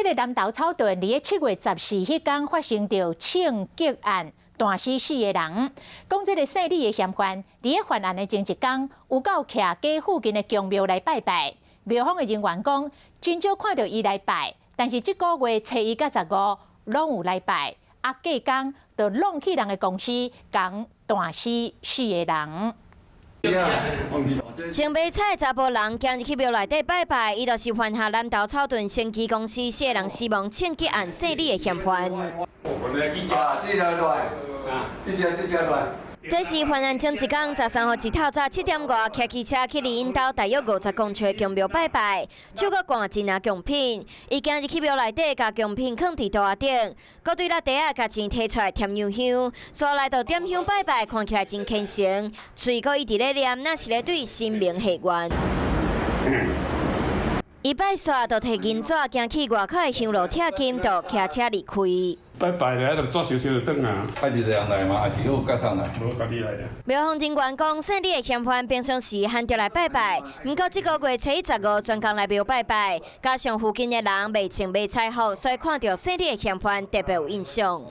這個南投草屯佇咧7月14彼工發生著槍擊案，彈死四个人。講這個姓李的嫌犯，佇咧犯案的前一工，有到徛家附近的宮廟來拜拜。廟方的人員講，真少看著伊來拜，但是這個月初一佮十五攏有來拜。啊，隔工就挵去人的公司，共彈死四个人。穿迷彩查埔人今日去廟內底拜拜，伊就是犯下南投草屯生技公司四个人死亡槍擊案姓李的嫌犯。啊，你來來，你這你這來。這是犯案前一工，13號一透早7點外，騎機車去離𪜶兜大約50公尺的宮廟拜拜，手閣掛一領貢品。伊今日去廟內底，共貢品囥佇桌仔頂，閣對躉袋仔共錢提出來添油香，煞來就點香拜拜，看起來真虔誠，喙閣一直咧念，若是咧對神明許願。伊拜煞就提銀紙，行去外口的香爐拆金，就騎車離開。拜拜咧，就做少少就轉啊。拜一個人來嗎？還是有家上來？無家己來的。廟方人員講，姓李的嫌犯平常時罕著來拜拜，毋過這個月初一十五專工來廟拜拜，加上附近的人袂穿迷彩服，所以看著姓李的嫌犯特別有印象。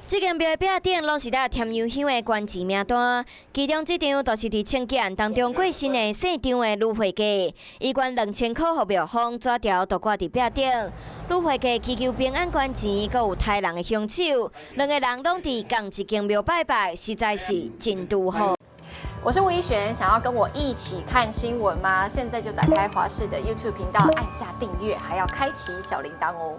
這間廟的壁頂攏是咧添油香的懸錢名單，其中這張就是佇槍擊案當中過身的姓張的女會計，伊捐2000箍予廟方，紙條就掛佇壁頂。女會計祈求平安捐錢，閣有刣人的兇手，兩個人攏佇仝一間廟拜拜，實在是真拄好。我是吳怡璇，想要跟我一起看新聞嗎？現在就打開華視的 YouTube 頻道，按下訂閱，還要開啟小鈴鐺哦。